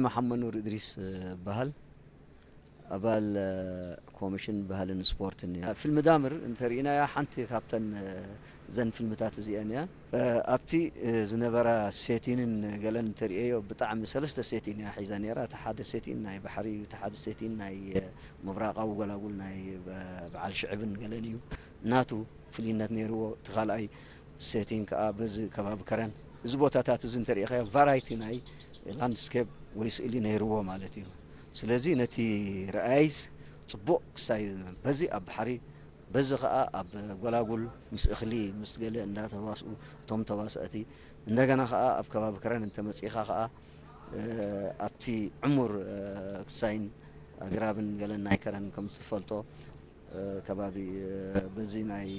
መሓመድ ኑር እድሪስ እበሃል። ኣባል ኮሚሽን ባህልን ስፖርትን እያ። ፊልም ዳምር እንተርኢናያ ሓንቲ ካብተን እዘን ፊልምታት እዚአን እያ። ኣብቲ ዝነበራ ሴቲንን ገለን እንተርእየዮ ብጣዕሚ ሰለስተ ሴቲን እያ ሒዛ ነይራ። እቲ ሓደ ሴቲን ናይ ባሕሪ እዩ፣ እቲ ሓደ ሴቲን ናይ ምብራቓዊ ጎላጉል ናይ በዓል ሽዕብን ገለን እዩ። ናቱ ፍልይነት ነይርዎ። እቲ ካልኣይ ሴቲን ከዓ በዚ ከባቢ ከረን እዚ ቦታታት እዚ እንተሪኢኻዮ ቫራይቲ ናይ ላንድስኬፕ ወይ ስእሊ ነይርዎ ማለት እዩ። ስለዚ ነቲ ረኣይስ ፅቡቕ ክሳይ በዚ ኣብ ባሕሪ በዚ ከዓ ኣብ ጎላጉል ምስ እኽሊ ምስ ገለ እንዳተዋስኡ እቶም ተዋሳእቲ እንደገና ከዓ ኣብ ከባቢ ከረን እንተመፂእኻ ከዓ ኣብቲ ዕሙር ክሳይን ኣግራብን ገለን ናይ ከረን ከም ዝፈልጦ ከባቢ በዚ ናይ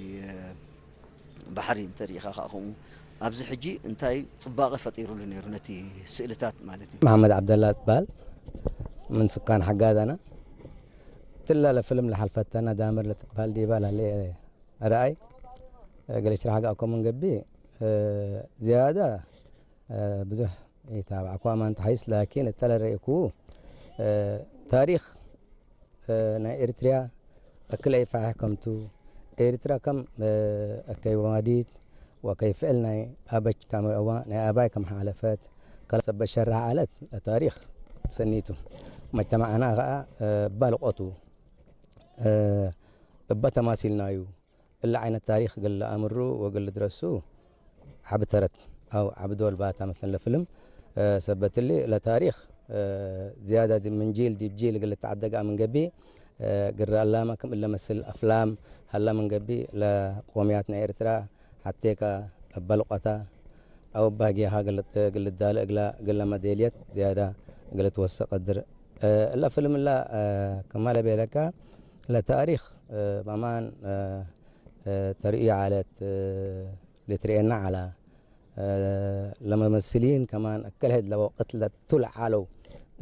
ባሕሪ እንተሪኢኻ ከዓ ከምኡ ኣብዚ ሕጂ እንታይ ፅባቐ ፈጢሩሉ ነይሩ ነቲ ስእልታት ማለት እዩ። መሓመድ ዓብደላ ትበሃል። ምን ስካን ሓጋዛና ትላለ ፍልም ለሓልፈተና ዳምር ለትበሃል ዲባ ላለ ረኣይ ገለች ትራሓጋ ኮመን ገቢ ዝያዳ ብዙሕ ይታባዕኩ ኣማን ተሓይስ ላኪን እተለረእኩ ታሪኽ ናይ ኤርትርያ እክለ ይፋሕ ከምቱ ኤርትራ ከም እከይ ዋዲት ወከይ ፍዕል ናይ ኣበች ካመዋ ናይ ኣባይ ከም ሓለፈት ከላ ሰበት ሸራህ ዓለት ታሪኽ ሰኒቱ መጅተማዕና ኸዓ ባልቆቱ እባ ተማሲልናዩ እላ ዓይነት ታሪኽ ግል ኣምሩ ወግል ድረሱ ዓብ ተረት ኣው ዓብ ዶል ባታ መትለን ለፍልም ሰበትሊ ለታሪኽ ዝያዳ ዲ ምን ጂል ዲብ ጂል ግል ተዓደጋ ምን ገቢ ግራ ኣላማ ከም እለ መስል ኣፍላም ሃላ ምን ገቢ ለቆምያት ናይ ኤርትራ ሓቴካ በልቆታ ኣው ባህጊኻ ግል ዳለ እግላ ግለ መዴልየት ዝያዳ ግል ትወሰ ቀድር እላ ፍልም እላ ከማለ ቤለካ ለታሪኽ ማማን ተርእዩ ዓለት ልትርእየና ዓላ ለመመስሊን ከማን እከልሀድ ለወቅት ለቱል ዓለው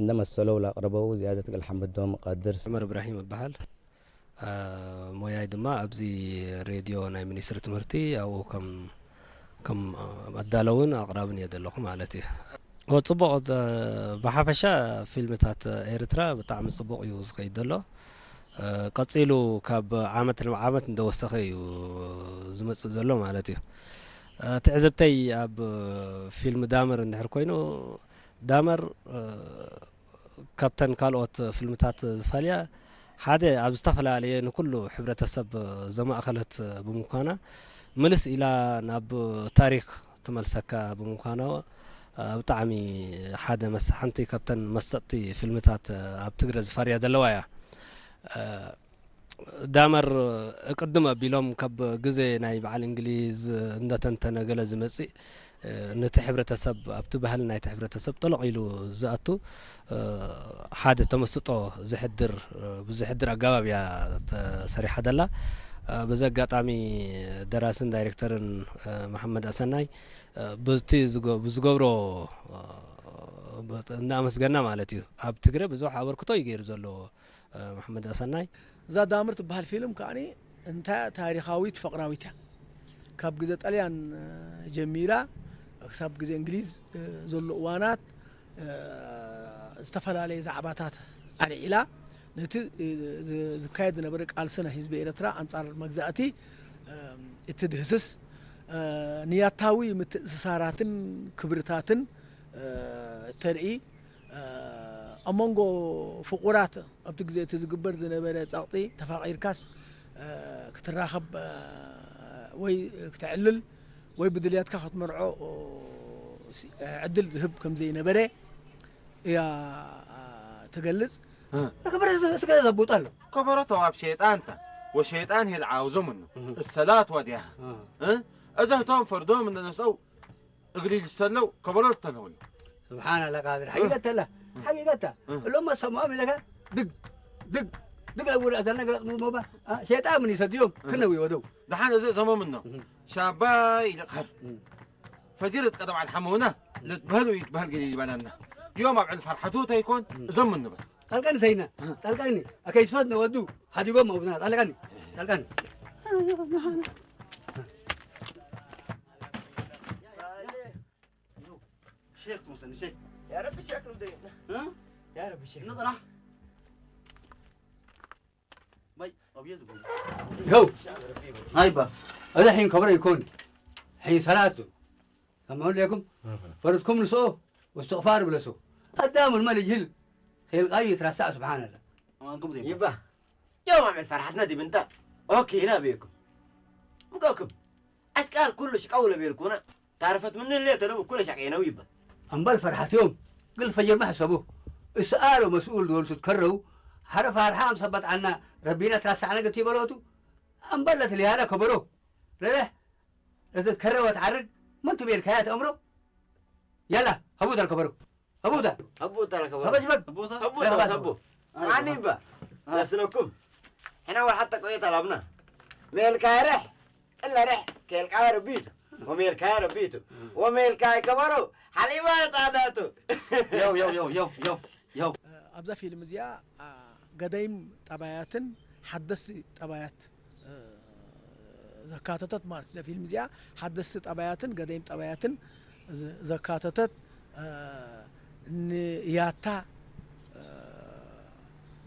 እንደመሰለው ላቅረበው ዝያደት ገልሓምዶም ቀድር። ዑመር እብራሂም እበሃል። ሞያይ ድማ ኣብዚ ሬድዮ ናይ ሚኒስትሪ ትምህርቲ ኣብኡ ከም ከም ኣዳለውን ኣቕራብን እየ ዘለኹ ማለት እዩ። ጽቡቕ፣ ብሓፈሻ ፊልምታት ኤርትራ ብጣዕሚ ጽቡቕ እዩ ዝኸይድ ዘሎ። ቀጺሉ ካብ ዓመት ናብ ዓመት እንደወሰኸ እዩ ዝመጽእ ዘሎ ማለት እዩ። ትዕዝብተይ ኣብ ፊልም ዳመር እንድሕር ኮይኑ፣ ዳመር ካብተን ካልኦት ፍልምታት ዝፈልያ ሓደ ኣብ ዝተፈላለየ ንኩሉ ሕብረተሰብ ዘማእኸለት ብምኳና ምልስ ኢላ ናብ ታሪክ ትመልሰካ ብምኳና ብጣዕሚ ሓደ መስ ሓንቲ ካብተን መሰጥቲ ፍልምታት ኣብ ትግረ ዝፈርያ ዘለዋ እያ። ዳመር እቅድም ኣቢሎም ካብ ግዜ ናይ በዓል እንግሊዝ እንደተንተነ ገለ ዝመጽእ ነቲ ሕብረተሰብ ኣብቲ ባህሊ ናይቲ ሕብረተሰብ ጠለቕ ኢሉ ዝኣቱ ሓደ ተመስጦ ዝሕድር ብዝሕድር ኣጋባብ እያ ተሰሪሓ ደላ። በዚ ኣጋጣሚ ደራስን ዳይሬክተርን መሓመድ ኣሰናይ ብቲ ዝገ- ብዝገብሮ እናኣመስገና ማለት እዩ። ኣብ ትግረ ብዙሕ ኣበርክቶ እዩ ገይሩ ዘሎ። መሓመድ ኣሰናይ። እዛ ዳምር ትበሃል ፊልም ከዓኒ እንታይ ታሪኻዊት ፍቕራዊት እያ። ካብ ግዜ ጣልያን ጀሚራ ክሳብ ግዜ እንግሊዝ ዘሎ እዋናት ዝተፈላለየ ዛዕባታት ኣልዒላ ነቲ ዝካየድ ዝነበረ ቃልሲ ናይ ህዝቢ ኤርትራ ኣንጻር መግዛእቲ እትድህስስ ንያታዊ ምትእስሳራትን ክብርታትን እተርኢ ኣብ መንጎ ፍቑራት ኣብቲ ግዜ እቲ ዝግበር ዝነበረ ጸቕጢ ተፋቒርካስ ክትራኸብ ወይ ክተዕልል ወይ ብድልያትካ ክትመርዖ ዕድል ዝህብ ከም ዘይነበረ እያ ትገልጽ። ከበሮ እስከ ዘቡጥ ኣሎ። ከበሮ ተዋብ ሸይጣንታ ወሸይጣን ሄድ ዓውዞ ምኑ እሰላት ወዲያ እዘህቶም ፈርዶም እንደነሰው እግሪ ልሰለው ከበሮ ልተለውል። ስብሓን ኣላ ቃድር ሓቂቀተላ ሓቂቀታ እሎም ኣሰማዖም ኢለካ ድግ ድግ ድግ ለውር ኣዘና ግረጥ ሞባ ሸጣ ምን ይሰድዮም ክነው ይወደው። ደሓን እዚ ዘመምን ነው። ሻባይ ይልቕኸር ፈጅር ቀደም ዓል ሓመውና ልትበህሉ ይትበህል ግዲ ይበላና ዮም ኣብ ዕል ፈርሓቱ ተይኮን እዞም ምንበል። ጣልቃኒ ሰይና ጣልቃኒ ኣከይስፈት ነወዱ ሓዲጎም መውዝና ጣልቃኒ ጣልቃኒ ሼክ ትመስለኒ ሼክ يا رب شكرا دينا. ها؟ يا رب شكرا. نطلع. باي، أبيض وبيض. هو. هاي با. هذا حين كبر يكون. حين صلاته. سمعوا لكم؟ فرضكم نسوه واستغفار بلسوه. قدام الملك جل. خيل قاية راسع سبحان الله. أمانكم زي يبا. يوم عمل فرحتنا دي بنتا. أوكي، هنا بيكم. مقوكم. أشكال كله شكاولة بيركونا. تعرفت من اللي تلو كل شقينا ويبا. أمبال فرحت يوم. قل فجر ما حسبوه. اسألوا مسؤول دول تتكروا. حرف أرحام سبت عنا. ربنا ترسعنا قلت يبلوتو. أمبال لتليها لك كبرو. لا لا. لتتكروا وتعرق. ما انتو بيلكايات أمره. يلا. هبودا الكبرو. هبودا. هبودا الكبرو. هبش بك. هبودا. هبودا. هبودا. هبودا. آه. عني با. آه. لسنكم. حنا ولا حتى قوية طلبنا. ميل كارح. إلا رح. كيل كارو بيتو. وميل كارو بيتو. وميل كاي كبرو. حليبات عاداتو. يو، يو، يو، يو، يو، يو. ኣብዛ ፊልም እዚኣ፣ ኣ፣ ገደይም ጠባያትን ሓደስቲ ጠባያት፣ እ፣ ዘካተተት ማለት እዛ ፊልም እዚኣ ሓደስቲ ጠባያትን ገደይም ጠባያትን ዘ-፣ ዘካተተት፣ እ፣ ንያታ፣ እ፣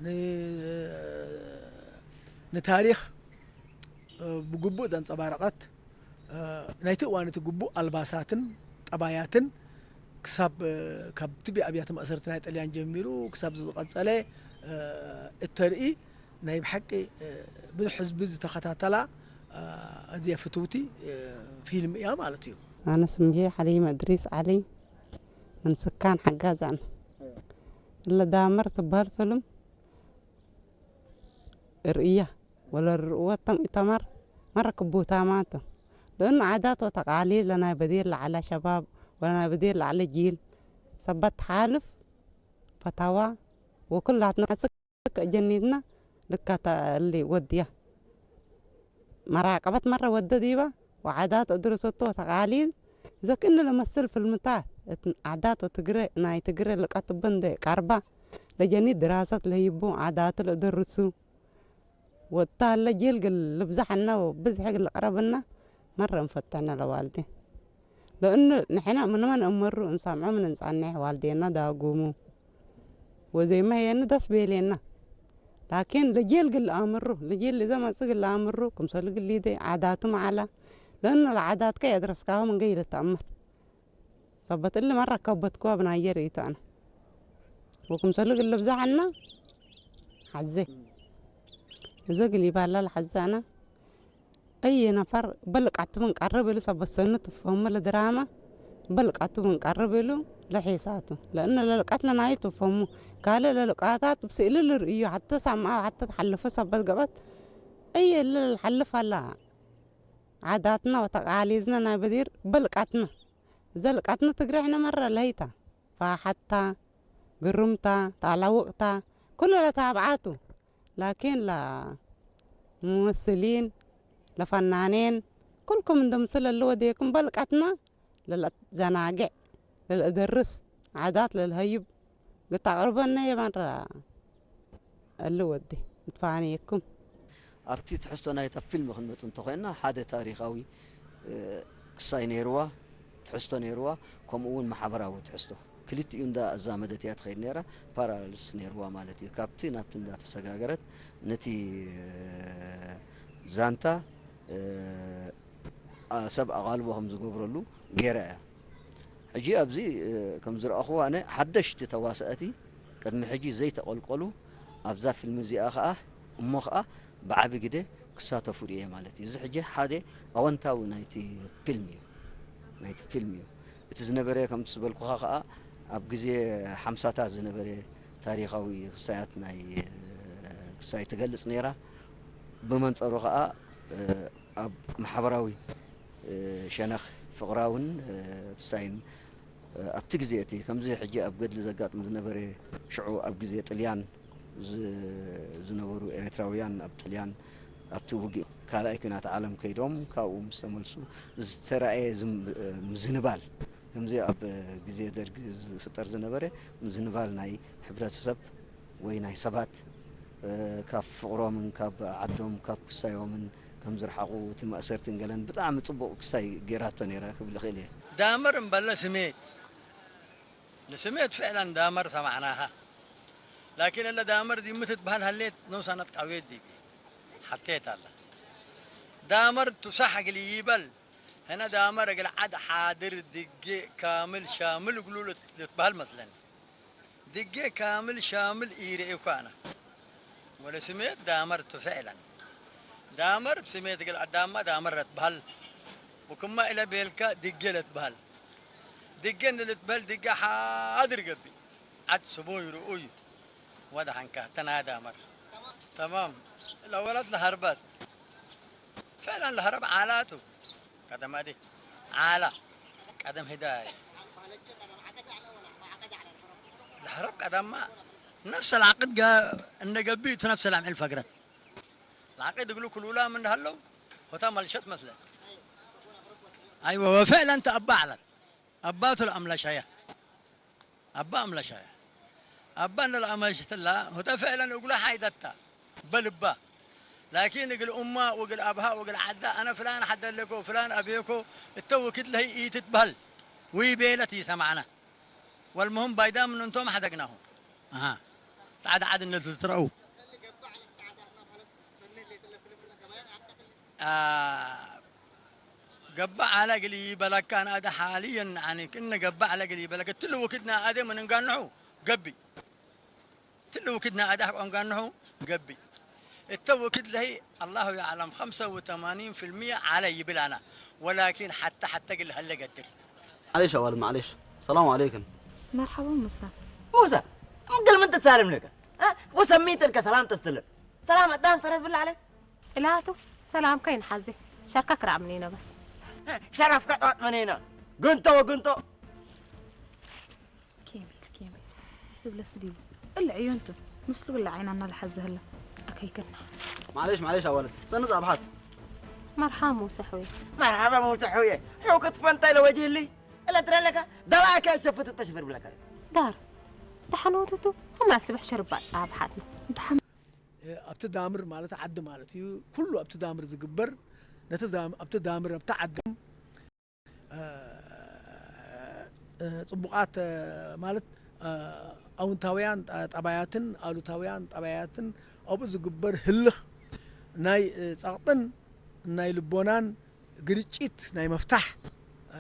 ን-፣ ንታሪኽ፣ እ፣ ብግቡእ ዘንጸባረቐት፣ እ፣ ናይቲ እዋን እቲ ግቡእ ኣልባሳትን ጠባያትን ክሳብ፣ እ፣ ካብቲ ብኣብያተ ማእሰርቲ ናይ ጥልያን ጀሚሩ ክሳብ ዝቐጸለ፣ እ፣ እተርኢ ናይ ብሓቂ፣ እ፣ ብዙሕ ህዝቢ ዝተኸታተላ፣ እ፣ ኣዝያ ፍትውቲ፣ እ፣ ፊልም እያ ማለት እዩ። ኣነ ስምየ ሓሊማ እድሪስ ዓሊ፣ ምን ስካን ሓጋዛን። እለ ዳመር ትበሃል ፊልም ርእያ ወለ ርእወቶም ኢተማር መረ ክቡታማቶ። ለእኑ ዓዳት ወተቃሊል ለናይ በዲር ለዓለ ሸባብ ወለናይ በዲር ለዓለ ጂል ሰበት ሓልፍ ፈታዋ ወኩላትና ጽቅ ጀኒትና ልካታ እሊ ወድያ መራቀበት መረ ወደ ዲባ ወዓዳት እድርሰቶ ወተቃሊል ዘክእኒ ለመስል ፍልምታት እት ዓዳት ወትግረ ናይ ትግረ ልቀትብን ደ ቀርባ ለጀኒ ድራሰት ለይቡ ዓዳት ለእደርሱ ወጥታ ለጄል ግል ልብዛሕና ወብዝሒ ግል ቀረብና መረ እንፈተሕና ለዋልዴ። ለእኑ ንሕና ምንመ ንእመሩ እንሰምዖ ምን እንጻንሕ ዋልዴና ዳጉሙ ወዘይመ ሄየኒ ደስ ቤሌና። ላኪን ለጄል ግል አምሩ፣ ለጄል እዘ መጽእ ግል አምሩ፣ ክምሰሉ ግሊደ ዓዳቱ መዓላ። ለእኑ ለዓዳትከ የድረስካሁ ምንገ ይልተአምር። ሰበት እሊ መራ ከበትኩዋ ብናየ ርእይቶ ኣነ። ወክምሰሉ ግል ብዛሓና ሓዘ። እዞ ግል ይባላ ለሓዘ ኣነ። أي نفر بلقعتو من قرب إلو سبسنو تفهمو لدراما بلقعتو من قرب إلو لحيساتو لأن للقات لناي تفهمو كالو للقاتات بسئلو لرئيو حتى سامعو حتى تحلفو سبت قبت أي اللي الحلف هلا عاداتنا وتقاليدنا ناي بدير بلقعتنا زلقعتنا تقرحنا مرة لهيتا فحتى قرمتا تعلوقتا كل لتابعاتو لكن لا ممثلين لا فنانين كلكم እንደምስል ኣለዎ ዴኩም በልቀትና ለለዘናግዕ ለለእደርስ ዓዳት ለልሀይብ ግታቅርበና የማን ኣለዎ ዲ እትፋነየኩም ኣብቲ ትሕዝቶ ናይታ ፊልም ክንመጽእ እንተኾይንና ሓደ ታሪኻዊ ክሳይ ነይርዋ ትሕዝቶ ነይርዋ ከምኡ እውን ማሕበራዊ ትሕዝቶ ክልቲኡ እንዳ ኣዛመደት እያ ትኸይድ ነይራ parallels ነይርዋ ማለት እዩ ካብቲ ናብቲ እንዳ ተሰጋገረት ነቲ ዛንታ ሰብ ኣቓልቦ ከም ዝገብረሉ ገይራ እያ ሕጂ ኣብዚ ከም ዝረኣኽዎ ኣነ ሓደሽቲ ተዋሳእቲ ቅድሚ ሕጂ ዘይተቐልቀሉ ኣብዛ ፊልም እዚኣ ኸዓ እሞ ኸዓ ብዓቢ ግደ ክሳተፉ ርእየ ማለት እዩ። እዚ ሕጂ ሓደ ኣወንታዊ ናይቲ ፊልም እዩ ናይቲ ፊልም እዩ። እቲ ዝነበረ ከምቲ ዝበልኩኻ ኸዓ ኣብ ግዜ ሓምሳታት ዝነበረ ታሪኻዊ ክሳያት ናይ ክሳይ ትገልጽ ነይራ። ብመንጸሩ ኸዓ ኣብ ማሕበራዊ ሸነኽ ፍቕራውን ክሳይን ኣብቲ ግዜ እቲ ከምዚ ሕጂ ኣብ ገድሊ ዘጋጥም ዝነበረ ሽዑ ኣብ ግዜ ጥልያን ዝነበሩ ኤርትራውያን ኣብ ጥልያን ኣብቲ ውግእ ካልኣይ ኲናት ዓለም ከይዶም ካብኡ ምስ ተመልሱ ዝተራእየ ምዝንባል ከምዚ ኣብ ግዜ ደርጊ ዝፍጠር ዝነበረ ምዝንባል ናይ ሕብረተሰብ ወይ ናይ ሰባት ካብ ፍቕሮምን ካብ ዓዶም ካብ ክሳዮምን ከም ዝረሓቑ እቲ ማእሰርትን ገለን ብጣዕሚ ፅቡቕ ክስታይ ገይራቶ ነይራ ክብል ይኽእል እየ። ዳመር እምበለ ስሜ ንስሜት ፍዕለን ዳመር ሰማዕናኻ። ላኪን እለ ዳመር ዲምት ትበሃል ሃሌት ነውሳነት ቃዌት ዲቢ ሓቴት ኣላ። ዳመር ቱሳሕ እግል ይበል፣ ህነ ዳመር እግል ዓድ ሓድር ድጌ ካምል ሻምል እግሉ ልት-፣ ልትበሃል መስለኒ። ድጌ ካምል ሻምል ኢረኤኳ ኣነ። ወለ ስሜት ዳመር ቱ ፍዕለን። ዳመር ብስሜት እግል ኣዳማ ዳመር ለትበሃል። ወክማ ኢለ ቤልካ ድጌ ለትበሃል። ድጌ እንደ ልትበሃል ድጌ ሓድር ገቢ። ዓድ ስቡይ ርኡይ። ወደ ሓንካ ተናዳ መር። ተማም። ለወላት ለሀርባት። ፍዕለን ለሀረብ ዓላቱ። ቀደም ኣዲ። ዓላ። ቀደም ህዳይ። ለሀረብ ቀደማ ነፍስ العقد ጋ-፣ እንደ ገቢ ቱ ነፍስ العمل ፈግረት። العقد እግሉ ክሉላ ምን እንዳሃለው ሆታ መልሸት መስለ። ኣይወ ወፍዕለን ተኣባ ዓላት። ኣባቱ ለኣምላሻያ። ኣባ ኣምላሻያ። ኣባ እንደ ለኣመሽትላ፣ ሆተ ፍዕለን እግሉ ሓይደታ። በልባ። ላኪን እግል ኡማ ወእግል ኣብሃ ወእግል ዓዳ፣ ኣነ ፍላን ሓደለኮ፣ ፍላን ኣብየኮ፣ እተ ወክድ ለህይ ኢትትበህል። ውይ ቤለት ይሰማዕና። ወልምህም ባይዳ ምን እንቶም ሓደግናሁ። ኣሃ። ጻዕዳ ዓድ እነቱ ትረኡ። አ፣ ገባዕ አለ እግል ይበለካ፣ ናደ ሓልየን፣ ያኒ፣ ክእነ ገባዕ አለ እግል ይበለክ፣ እትሊ ውክድና አደ ምን እንጋንሑ ገቢ። እትሊ ውክድና አደ ሓቆ እንጋንሑ ገቢ። እተ ውክድ ለሂ አላሁ የዕለም፣ ኸምሰ ወተማኒን ፊልሚየ አለ ይብል አና። ወላኪን ሓተ ሓተ እግል ሀለ ገድር። معليش يا ولد، معليش. السلام عليكم. مرحبا موسى. موسى، قل من تسالم لك؟ ها؟ وسميت لك سلام تستلم. سلام الدام صرت بالله عليك. ኢላቱ ሰላምካ ይንሓዜ። ሸርካ ክረኣምኒ ኢና በስ። ሸረፍካ ጣጥ መኔና። ግንቶ ግንቶ። ኬሚል ኬሚል ትብለስ ድዩ? እለ ዕዮንቱ ምስሉ ብላ ዓይና እናልሓዘ ህላ። ኣከይከና። معليش، معليش يا ولد. ሰንዝ ኣብሓት። መርሓ ሙሰ ሕውየ። መርሓባ ሙሰ ሕውየ። ሕው ክትፈንታይ ለወጅህ ህሊ። እለ ትረለካ። ደላከ ሸፍት ተሽፍር ብለካ። ዳር። ደሓን ወትቱ። ኣማ ስብሕ ሸርባ ጻብሓትና። ደሓን ኣብቲ ዳምር ማለት ዓዲ ማለት እዩ። ኩሉ ኣብቲ ዳምር ዝግበር ነቲ ዛም-፣ ኣብቲ ዳምር ኣብቲ ዓዲ፣ እ፣ እ፣ ጽቡቓት፣ እ፣ ማለት፣ እ፣ ኣውንታውያን ጠ-፣ ጠባያትን ኣሉታውያን ጠባያትን ኣብኡ ዝግበር ህልኽ ናይ፣ እ፣ ጸቕጥን ናይ ልቦናን ግርጭት ናይ መፍታሕ፣ እ፣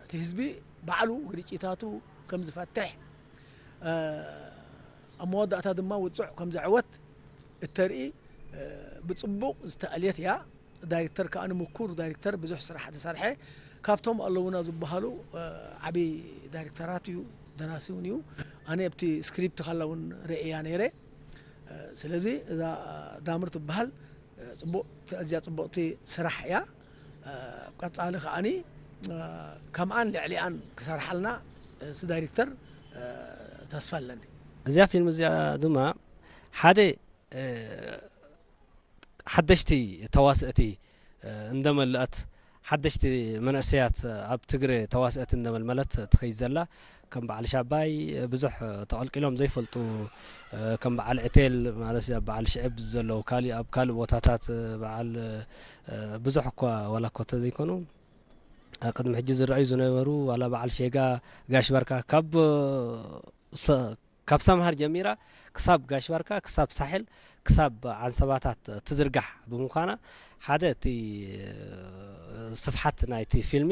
እቲ ህዝቢ ባዕሉ ግርጭታቱ ከም ዝፈትሕ፣ እ፣ ኣብ መወዳእታ ድማ ውጹዕ ከም ዘዕወት እተርኢ፣ እ፣ ብጽቡቕ ዝተኣልየት እያ። ዳይሬክተር ከኣ ንምኩር ዳይሬክተር ብዙሕ ስራሕ ዝሰርሐ ካብቶም ኣለዉና ዝበሃሉ፣ እ፣ ዓብዪ ዳይሬክተራት እዩ፣ ደራሲ እውን እዩ። ኣነ ኣብቲ ስክሪፕት ከላ እውን ርእያ ነይረ። እ፣ ስለዚ እዛ ዳምር ትበሃል፣ እ፣ ጽቡቕ፣ ኣዝያ ጽቡቕቲ ስራሕ እያ። እ፣ ቀጻሊ ከኣኒ፣ እ፣ ከምኣን ልዕሊኣን ክሰርሓልና፣ እ፣ እቲ ዳይሬክተር፣ እ፣ ተስፋ ኣለኒ። እዚኣ ፊልም እዚኣ ድማ ሓደ፣ እ፣ ሓደሽቲ ተዋስእቲ፣ እ፣ እንደመልአት፣ ሓደሽቲ መንእሰያት ኣብ ትግረ ተዋስእቲ እንደመልመለት ትኸይድ ዘላ፣ ከም በዓል ሻባይ ብዙሕ ተቐልቂሎም ዘይፈልጡ፣ እ፣ ከም በዓል ዕቴል ማለት ኣብ በዓል ሽዕብ ዘለዉ፣ ካሊእ ኣብ ካልእ ቦታታት በዓል፣ እ፣ ብዙሕ እኳ ዋላ እኮ ተዘይኮኑ፣ እ፣ ቅድሚ ሕጂ ዝረኣዩ ዝነበሩ፣ ዋላ በዓል ሼጋ፣ ጋሽ ባርካ፣ ካብ፣ እ፣ ሰ-፣ ካብ ሰምሃር ጀሚራ ክሳብ ጋሽ ባርካ፣ ክሳብ ሳሕል፣ ክሳብ ዓንሰባታት ትዝርጋሕ ብምዃና፣ ሓደ እቲ ስፍሓት ናይቲ ፊልሚ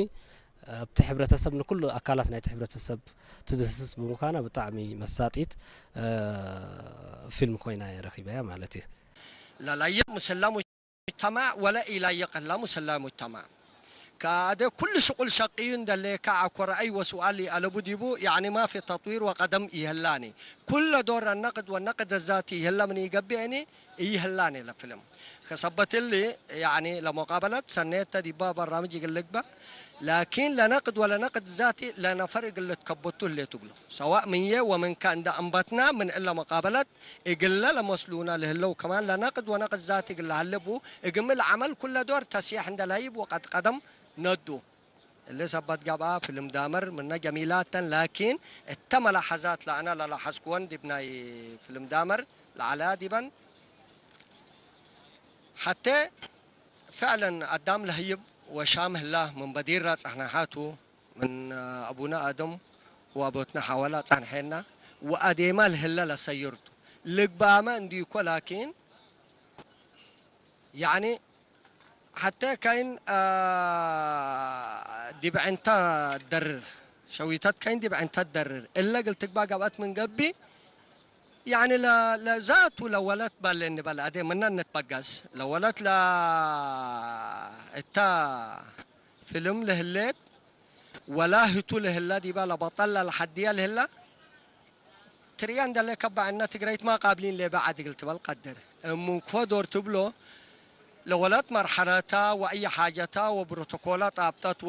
ኣብቲ ሕብረተሰብ፣ ንኩሉ ኣካላት ናይቲ ሕብረተሰብ ትድህስስ ብምዃና ብጣዕሚ መሳጢት፣ እ፣ ፊልም ኮይና እየ ረኺበያ ማለት እዩ። لا لا يقم سلام مجتمع ولا إلى يقلم سلام مجتمع. كاد كل شغل شقي دليك عكر أي وسؤال ألبو ديبو، يعني ما في تطوير وقدم يهلاني. كل دور النقد والنقد الذاتي يهلا من يقبعني، ይህላን የለ ፊልም። ከሰበት እሊ፣ ያኒ፣ ለመቃበለት ሰኔተ ዲባ በራምጅ ይግልግበ። ላኪን ለነቅድ ወለነቅድ ዛቲ ለነፈር እግል ልትከበቱ ህሌት እግሉ። ሰዋእ ምንየ ወምንከ እንደ አንበትና ምን እለ መቃበለት እግለ ለመስሉና ልህለው ከማን ለነቅድ ወነቅድ ዛቲ እግል ለሀልቡ እግም ለዐመል ኩለ ዶር ተስያሕ እንደ ለህይብ ወቀድ ቀደም ነዱ። እሊ ሰበት ገብአ ፍልም ዳመር ምነ ጀሚላተን፣ ላኪን እተ መላሐዛት ለአነ ለላሐዝክወን ዲብ ናይ ፍልም ዳመር ለዐለ ዲበን፣ ሐቴ ፍዕለን አዳም ለህይብ ወሻም ህላ ምን በዲራ ጸሕናሓቱ ምን አቡነ አደም ዋቦትና ሓወላ ጻንሐና ወኣዴማ ልህለ ለሰይርቱ ልግባመ እንዲኮ ላኪን ያኒ ሓተ ከይን ዲብዕንታ ደርር ሸዊታት ከይን ዲብዕንታ ደርር እለ ግል ትግባ ጋብኣት ምን ገቢ ያኒ ለዛቱ ለወለት ባለ እንበል ኣዴ ምናነት በጋስ ለወለት ለ እታ ፊልም ልህሌት ወላ ህቱ ልህላ ዲባ ለበጠላ ለሓድያ ልህላ ትርያ እንደለ ከባዕና ትግራይት ማ ቃብሊን ሌባ ዓድግል ትበል ቀደር እሙን ኮዶር ትብሎ ለወለት መርሐረታ ወእየ ሓጀታ ወብሮቶኮላ ጣብጠት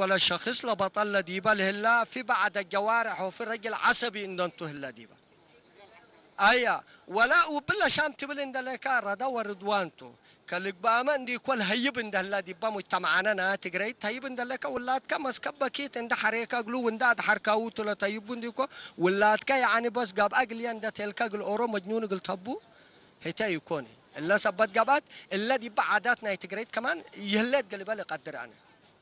ወለ ሸክስ ለበጠለ ዲባ ልህላ ፊ ባዕደ ጀዋርሕ ወፊ ረጅል ዓሰቢ እንደንቱ ህላ ዲባ ኣያ ወላ ውብለ ሻም ትብል እንደለካ ረዳ ወርድዋንቱ ከልግባመ እንዲ ኮል ሀይብ እንደላ ዲባ ሙጅተማዓነ ና ትግረይ ተይብ እንደለካ ውላድካ መስከበኪት እንደ ሐሬካ እግሉ ውንዳ አድሐርካውቱ ለተይቡ እንዲኮ ውላድካ ያዓኒ በስ ጋብአ ግልያ እንደ ቴልካ እግል ኦሮ መጅኑን እግል ተቡ ህተ ይኮኒ እለ ሰበት ጋብአት እለ ዲባ ዓዳት ናይ ትግረይት ከማን ይህለት ገልበ ልቀድር አነ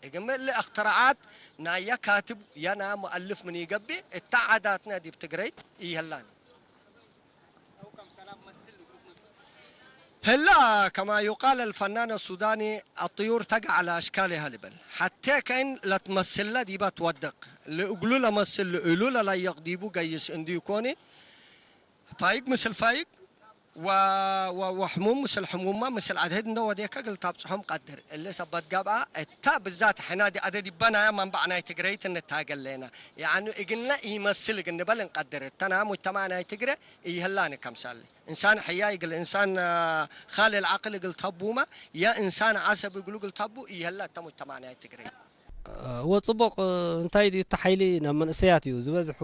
እግምእ ለእክትራዓት ናየ ካትብ የና ሙአልፍ ምን ይገብእ እታ ዓዳትነ ዲብ ትግረይት ይህላኒ ህላ ከማ ዩቃል الفنان السوداني الطيور تقع على أشكالها ልበል ሐቴ ከይን ለትመስለ ዲባ ትወድቅ ልእግሉ ለመስል ልእሉ ለላየቅ ዲቡ ገይስ እንዲ ኮኒ ፋይግ ምስል ፋይግ ወሕሙም ምስል ሕሙማ ምስል አድህድ እንደ ወዴከ ግል ታብጽሖም ቀድር እሊ ሰበት ገብአ እታ ብዛት ሕና ዲ አደ ዲበናያ መንባዕ ናይ ትግረይት እንታገለና ያኒ እግልና ይመስል እግ እንበል እንቀድር እተና ሙጅተማዕ ናይ ትግረ ይህላኒ ከምሳሌ እንሳን ሕያይ እግል እንሳን ካልእ ዓቅል እግል ተቡማ ያ እንሳን ዓሰብ እግሉ እግል ተቡ ይህላ እተ ሙጅተማዕ ናይ ትግረይ። እወ ጽቡቕ። እንታይ ድዩ እቲ ሓይሊ ናብ መንእሰያት እዩ ዝበዝሑ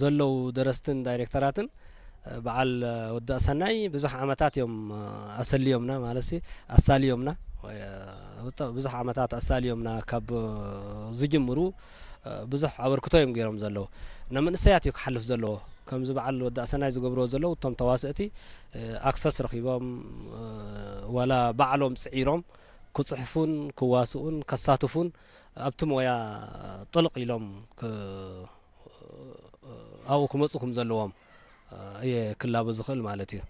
ዘለዉ ደረስትን ዳይሬክተራትን በዓል ወዲ ኣሰናይ ብዙሕ ዓመታት እዮም ኣሰልዮምና ማለት ኣሳልዮምና ብዙሕ ዓመታት ኣሳልዮምና ካብ ዝጅምሩ ብዙሕ ኣበርክቶ እዮም ገይሮም ዘለዉ ንመንእሰያት እዩ ክሓልፍ ዘለዎ ከምዚ በዓል ወዲ ኣሰናይ ዝገብርዎ ዘለዉ እቶም ተዋስእቲ ኣክሰስ ረኺቦም ዋላ ባዕሎም ጽዒሮም ክጽሕፉን ክዋስኡን ከሳትፉን ኣብቲ ሞያ ጥልቕ ኢሎም ኣብኡ ክመፁ ከም ዘለዎም እየ ክላበ ዝኽእል ማለት እዩ።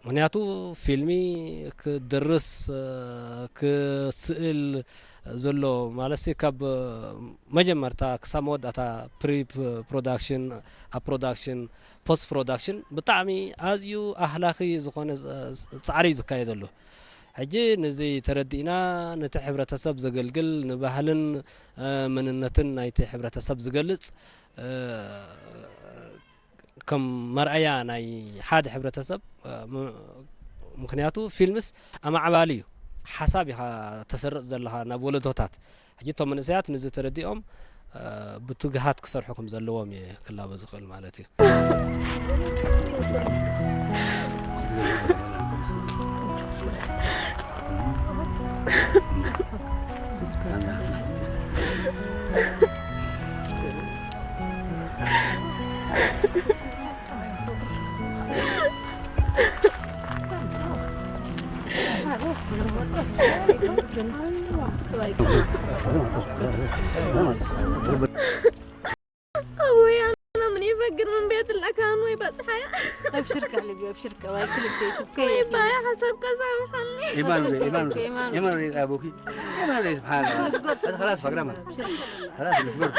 ምክንያቱ ፊልሚ ክድርስ ክስእል ዘሎ ማለት ካብ መጀመርታ ክሳብ መወዳእታ ፕሪ ፕሮዳክሽን ኣብ ፕሮዳክሽን ፖስት ፕሮዳክሽን ብጣዕሚ ኣዝዩ ኣህላኺ ዝኾነ ፃዕሪ እዩ ዝካየደሉ። ሕጂ ነዚ ተረዲእና ነቲ ሕብረተሰብ ዘገልግል ንባህልን መንነትን ናይቲ ሕብረተሰብ ዝገልፅ ከም መርኣያ ናይ ሓደ ሕብረተሰብ ምክንያቱ ፊልምስ ኣማዕባሊ እዩ ሓሳብ ኢኻ ተሰርፅ ዘለኻ ናብ ወለዶታት ሕጂ እቶም መንእሰያት ንዚ ተረዲኦም ብትግሃት ክሰርሑ ከም ዘለዎም እየ ክላበ ዝኽእል ማለት እዩ። أبوي أنا من يفكر من بيت الأكان ويبصحيا. أبشرك على بي أبشرك واي كل بيت وكيف. ويبايا حسب كذا محلي. إيمان إيمان إيمان أبوكي إيمان سبحان الله. هذا خلاص فقرة ما خلاص مش برد.